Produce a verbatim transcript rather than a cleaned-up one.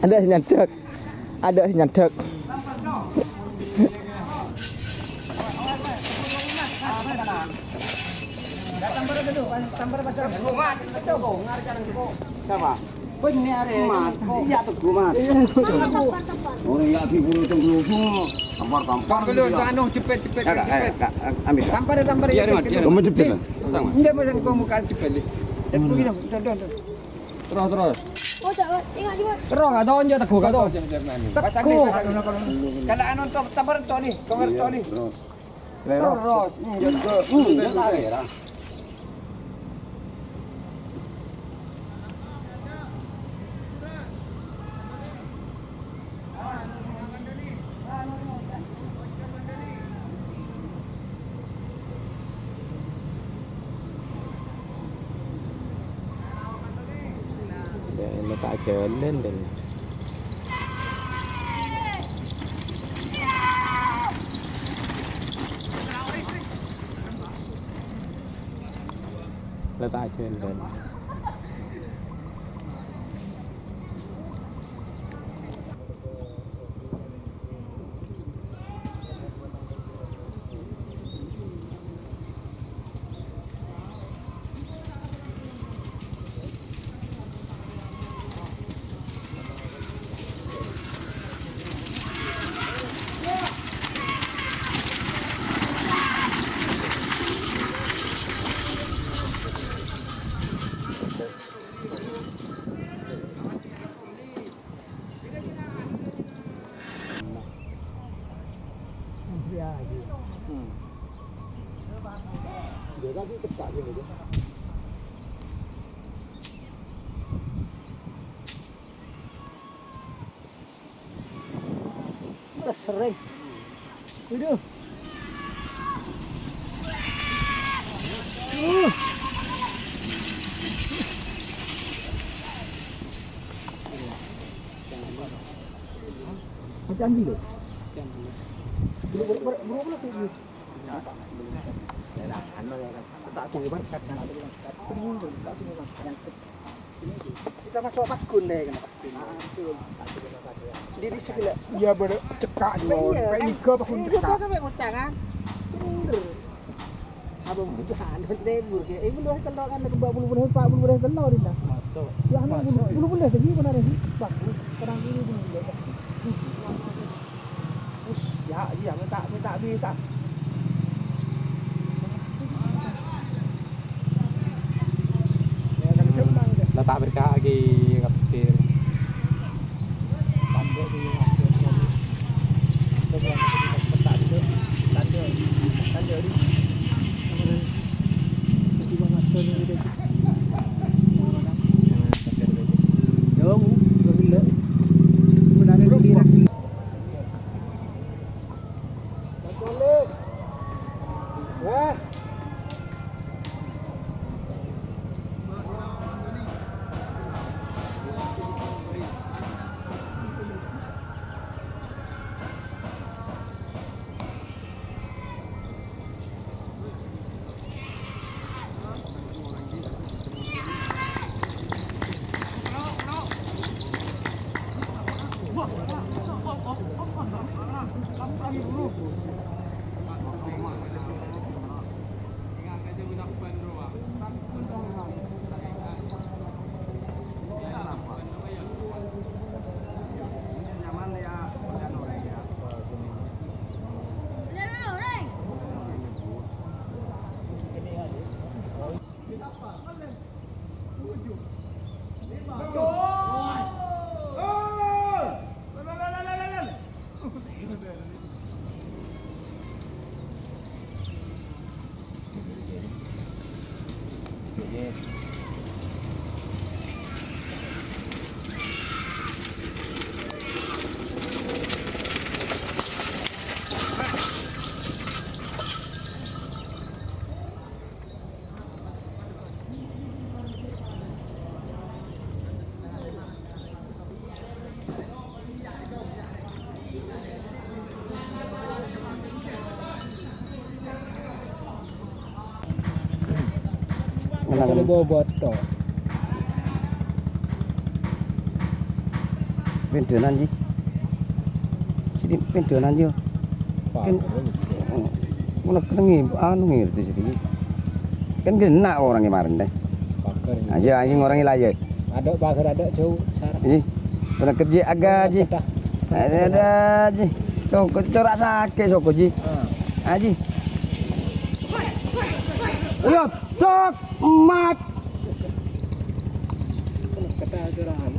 Ada sè nyandhâk. Ada sè nyandhâk. Sapa? Mat. Iyâ, Teguh, Mat. Orèng yâ' ghi' buru tenggelusu. Tampar-tampar. Belum, anu, cepet, cepet, cepet, cepet. Tampar, tampar, iyâ, cepet. Kamu cepet, lah. Pasang, Mas. Enggak, pasang, gua buka cepet, Li. Cepet, gini, don, don, don. Terus, terus. Oh, cak, ingat juga. Terus, nggak tahu, nggak tahu, nggak tahu. Teguh. Pasang, nih, pasang. Kalau anu, tampar, nih. Terus. Terus. Ya, ini tak jalan dan letak jalan. Udah sering. Waduh. Uh. Macam gitu. Buru, buru, buru, buru, buru, buru. Tak tunggu, Bang. Kita masuk pas gun deh, kena pas gun. Di, di sebelah. Iya, bener. Cekak juga. Iya, kan? Tiga tahun cekak. Itu kan sampai utang, kan? Bener. Apa butuh anu, tebur, kayak, eh, belum telok kan, lagi empat puluh menit, empat puluh menit telok, Dinda. Masuk. Ya, anu, masuk, puluh, ya. Puluh menit lagi, mana ada sih? Bagus. Sekarang ini puluh menit. Wis, ya, iya, minta, minta bisa. Hmm, letak berkah lagi, kapir. Menang. Kalau bawa botol. Pindahan, Ji. Sini pindahan, Jo. Kan, mana kenangi, anu, ngerti sini. Kan kena orangnya kemarin deh. Pagar. Aja, anjing orangnya layak. Ada pagar, ada jauh, sar. Ji, pernah kerja agak, Ji. Ada, ada, Ji. Cok, corak sakit, cok, Ji. Ah. Ah, Ji. Ayo, cok, mat. Kena kata aturan.